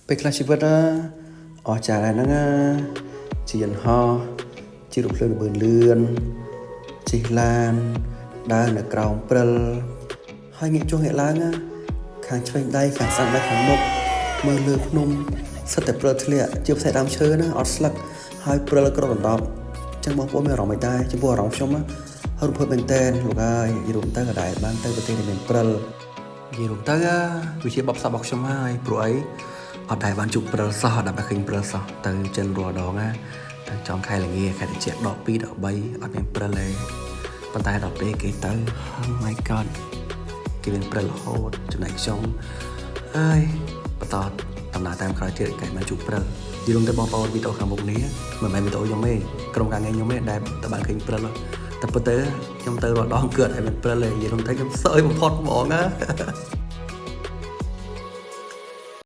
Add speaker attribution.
Speaker 1: ពេលខ្លះជីវិតណាអស្ចារ្យដែរហ្នឹងណាជាយន្តហោះជារថភ្លើងល្បឿនលឿនជិះឡានដើរនៅក្រោមព្រិលហើយងាកចុះងាកឡើងណាខាងឆ្វេងដៃខាងស្ដាំដៃខាងមុខមើលលើភ្នំសិតតែព្រិលធ្លាក់ជាផ្សេងដើមឈើណាអត់ស្លឹកហើយព្រិលគ្រប់ដណ្ដប់ចឹងបងប្អូនមានអារម្មណ៍មិនដែរចំពោះអារម្មណ៍ខ្ញុំណារំភើបមែនតើលោកអើយនិយាយរួមទៅក៏ដែរបានទៅប្រទេសដែលមានព្រិលនិយាយរួមទៅវាជាបបផ្សោតរបស់ខ្ញុំហើយព្រោះអីអត់ដែលបានជួបព្រិលសោះអត់ដែលបានឃើញព្រិលសោះទៅចិនរាល់ដងណាទៅចំខែល្ងាខែត្រជាក់ដក2ដក3អត់មានព្រិលទេប៉ុន្តែដល់ពេលគេទៅ Oh my God គេមានព្រិលរហូតចំណែកខ្ញុំអើយបន្តដំណើរតាមក្រោយទៀតគេបានជួបព្រិលនិយាយរួមទៅបងប្អូនវីដេអូខាងមុខនេះមិនមែនវីដេអូខ្ញុំទេក្រុមការងារខ្ញុំទេដែលតើបានឃើញព្រិលតែពិតទៅខ្ញុំទៅរាល់ដងគឺអត់ឲ្យមានព្រិលទេនិយាយរួមទៅខ្ញុំសើយបំផុតហ្មងណា។